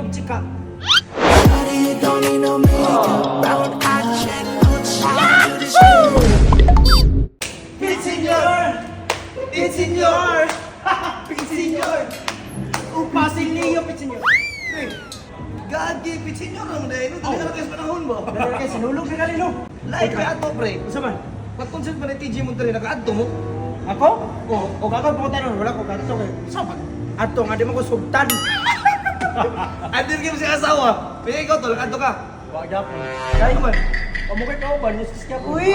of chika. Shawty, you don't need no makeup. Brown eye check, Pit Senyor! Pit Senyor! Pit Senyor! Upasin niyo, Pit Senyor. Hey, gagi, Pit Senyor naman dahil. Dali na kayo sa panahon mo. Dali na kayo, sinulog na kanino. Lain kay ato, pre. Unsa man? Pag-concert pa ni TJ Monterrey, naka-adto mo. Ako? O, o gagawin po tayo wala ko kadto kay. Sa man? Adto nga di mo ko sugtan. Andin kayo sa asawa. Pero ikaw, tol, adto ka. Wa gyapon. Dahil man. Amo kay kauban, muskis ka po. Uy!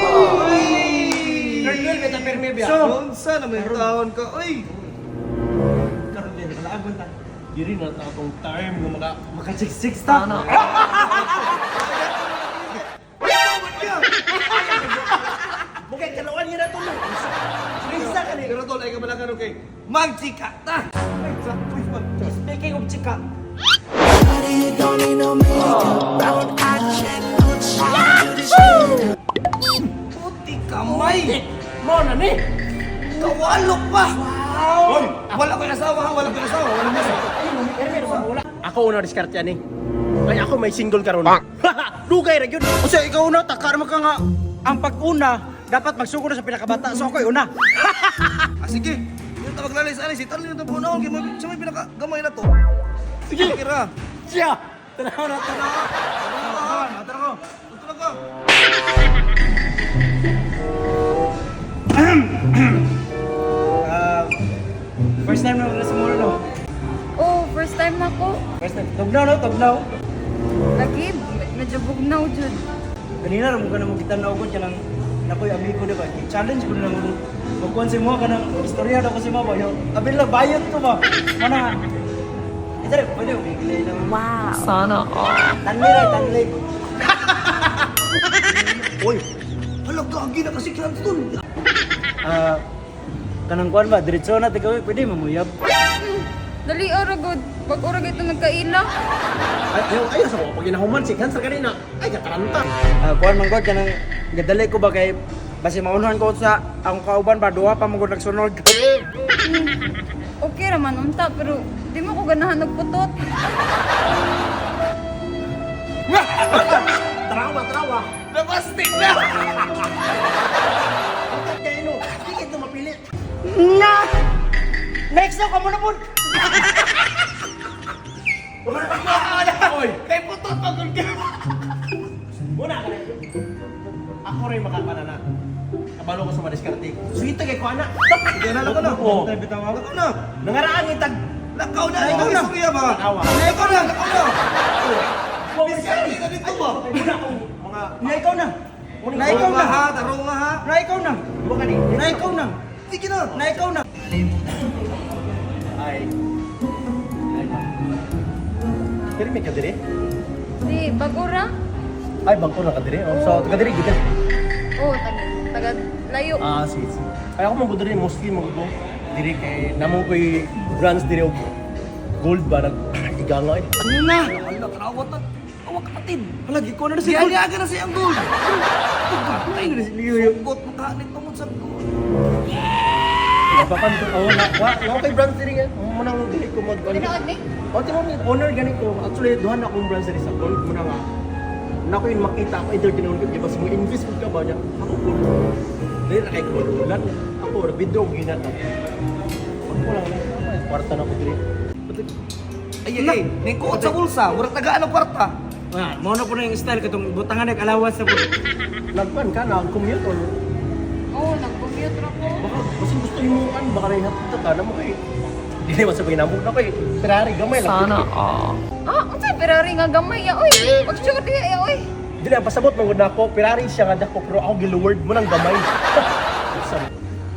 Third wheel, beta perme biya. So, unsa naman yung taon ka? Uy! Karon din kalaag ta. Diri na ta atong time nga maka Maka 6 ta. Bukay kalawan niya na to. Lisa ka ni. Pero tol, ay ka pala karon kay magchika ta! Uy, man. Speaking of chika, Shawty, you don't need no makeup. Brown eye check, Puti kamay! Mo na ni. Kawalok pa! Wow! Wala ko'y asawa ha, wala ko'y asawa, wala ko'y asawa. wala. Ako una diskarte ani. Kay ako may single karon. Dugay ra gyud. O siya, ikaw una, takar mo ka nga. Ang pag-una, dapat magsugod na sa pinakabata. So ako'y una. Ah, sige. Yung tawag lalis, alis, itanong yung tabunaon, kay may, sa may pinakagamay na to. Sige. Kira. Siya. Tanaw na tanaw. Tara, tara ko. Tara ko. Ah, first time na wala sa muro, no? Oh, first time na ko. First time. Tugnaw, no? Tugnaw. Lagi, medyo bugnaw jud. Ganina, ramon ka na mo kita naugod ka ng nakoy amigo, di ba? Challenge ko na lang. Magkuhan si mo ka ng istorya daw ko si mo ba? Yo, abin lang, bayot ko ba? Mana, ito rin, pwede umigilay lang. Wow. Sana all. Tanli rin, tanli. Uy! Hala, gagi na kasi chance tol. Ah, kanang kuhan ba? Diretso na, tigaw, pwede mamuyab. Dali ora good. Pag ora gito nagkaila. Ay, ayaw ayaw sa ko pag ginahuman si cancer kanina. Ay kataranta. Ah, kuhan man god kanang gadali ko ba kay basi maunahan ko sa akong kauban ba duha pa man gud nagsunod. Okay ra man unta pero di mo ko ganahan og putot. Trawa, trawa. Nabasting na! Putot kayo no. Di kayo mapili. Na! Next na kamo na pud. Oy, Kay putot pagod ka. muna ka na. Ako rin makakana na. Kabalo ko sa madiskarte. Sweet kay ko ana. Sige na, lakaw na. Oo. Lakaw na. Nangaraan yung tag Lakaw na, ikaw na. istorya ba? Lakaw. Lakaw na, lakaw na. Wow, Diskarte ka dito ba? Muna akong mga Na ikaw na. Na ikaw Tarong na. ha, tarong nga ha. Na ikaw na. Duha ka ni. Na ikaw na. Sige na. Na ikaw na. Ay. Ay. Diri may kadiri? Di bag ora. Ay, bangko na kadiri. Oh, so taga diri gid. Oh, taga taga layo. Ah, sige, sige. Ay ako man diri mostly man ko diri kay namo koy branch diri og gold ba nag iganga eh. Na. Hala, tarawa ta. Awa kapatid. Lagi ko na si Diyan na siyang gold. Patay. Sugot makaanit tungod sa gold. Nagpapanto oh na wa wa kay branch diri nga. Mo nang diri ko mag Tinuod ni? Oh, timo ni owner gani ko. Actually duha na akong branch diri sa gold mo na nga. Na ko yun makita ako either tinuon ko di ba mo invest ko ka ba niya. Ako gold. Diri ra kay gold ulan. Ako ra bidro ginat. Ako lang na kwarta na ko diri. Ay, ay, ay. Ningkuot sa bulsa. Murag tagaan ang kwarta. Ah, mo na po na yung style katong butangan nag alawas sa pud. Nagpan ka na commute or Oh, nag-commute ra ko. baka kasi gusto mo kan baka rin hapit ka na mo kay dili man sa paginamog na kay Ferrari gamay lang. Sana all. Ah, unsay Ferrari nga gamay ya oy. Pag-sure diha ya oy. Dili ang pasabot man gud nako Ferrari siya nga dako pero ako giluward mo nang gamay.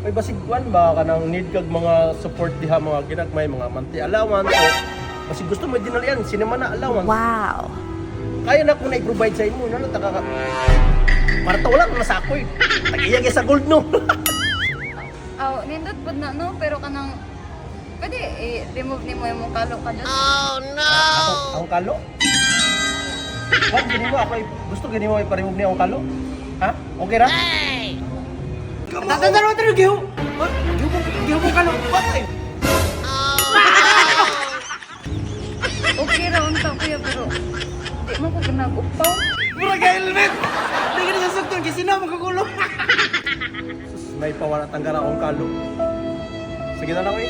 May basig kuan ba kanang need kag mga support diha mga ginagmay mga monthly allowance o basig gusto mo dinalian sinema na allowance. Wow. Kaya na ko na i-provide sa imo no taka ka. Kwarta wala na sa ako eh. Tag-iya sa gold no. Aw, nindot pud na no pero kanang pwede i-remove nimo imong kalo ka dyan. Ako, ang kalo? What gini mo ako gusto gini mo ipa-remove niya ang kalo? Ha? Okay ra? Tatandaan mo tayo giho. Giho mo giho mo kalo. Patay. Okay ra unta. Nag-upaw. Mura ka helmet. Di ka na sa sugton kasi na makagulo. Sus, may pawala tanggal akong kalo. Sige na lang eh.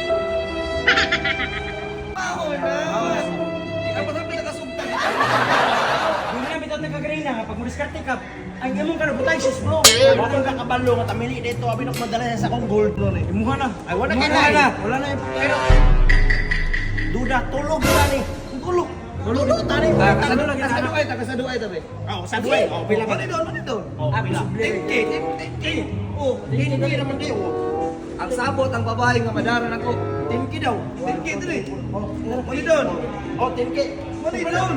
Ako na. Ikaw pa sa pinakasugtan. Kung na bitaw nagka-gray na pag mo diskarte ka, ang imong kano butay sis bro. Wala ka kabalo nga tamili dito abi nok madala sa akong gold no ni. Imuha na. Ay, wala Imuha ka na, na. Wala na. Pero duda tulog na ni. Tulog. Tulog na ni. Ah, Tulog lagi na. kasaduay ta, kasaduay ta be. Oh, sa duay. Oh, pila ka. Mali doon, mali doon. Oh, pila. 10K, 10K. Oh, 10K naman kayo. Oh. Ang sabot ang babae nga madaran ako. 10K daw. 10K dili. Mali doon. Oh, 10K. Mali doon.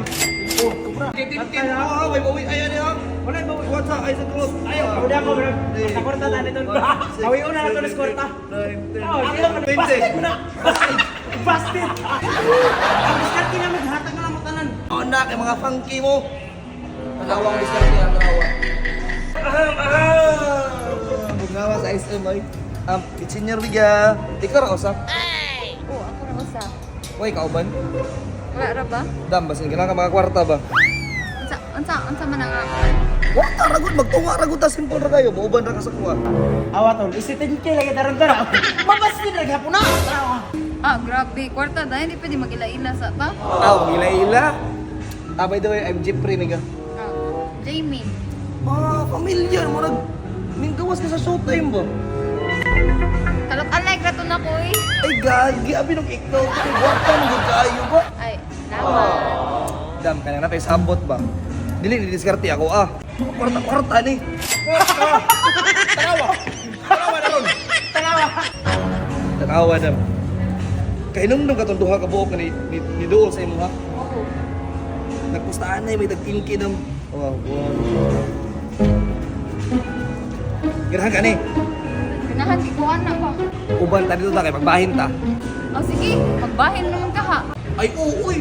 Oh, sobra. 10K. Ah, may bawi ay ani ha. Wala ba? What's up ay sa tulog. Ayo, udah ko bro. Sa kwarta na nito. Kawi una na to sa kwarta. Oh, busted na. Busted. Busted. Ang diskarte na maghatag na lang mo tanan. Oh, nak, yung mga funky mo. Tanawa ang diskarte, ang tanawa. Aham, aham! Bungawa sa SM, ay. Senior Liga. Ikaw ra usa. Oh, ako ra usa. Uy, kauban. Wala ra ba? Dam, basin ka mga kwarta ba? Unsa unsa unsa man ang ako? Kwarta ra gud, magtunga ra gud ta simple ra kayo, mauban ra ka sa kuha. Awa tol, isi 10K lagi taron tara. Mabasted lagi hapon na. Tara. Ah, grabe. Kwarta dahil hindi pwede mag-ila-ila sa ta. Aw, ila-ila. Ah, by the way, I'm Jeffrey mega. Ah, Jamie. Ah, familiar mo nag ninggawas ka sa showtime ba? Kalok-alike ra to na ko eh. Ay, gagi, abi nung ikaw, kwarta mo gud kayo ba? Ay, salamat. Dam, kanang natay sabot ba? Dili ni diskarte ako ah. Kwarta-kwarta ni. Tanawa. Tanawa na ron. Tanawa. Tanawa dam. Kainom nung katong duha ka buok ni duol sa imo ha. Oo. Nagpustaan na may tag 10K dam. Wow, wow. Ganahan ka ni. Ganahan gikuan na ba? Uban ta dito ta kay pagbahin ta. Oh, sige. Magbahin naman ka ha. Ay oo, uy.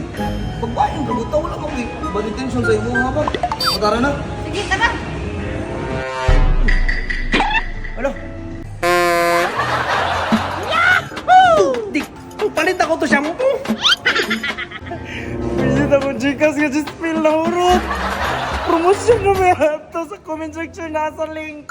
Pagbahin ka buta wala mo kay bad intention sa imo ha ba. O, Tara na. Sige, tara. Alo. Di, palit ako to shampoo. Bisita mo Gcash nga just feel na urot. Promosyon na may ato sa comment section nasa link.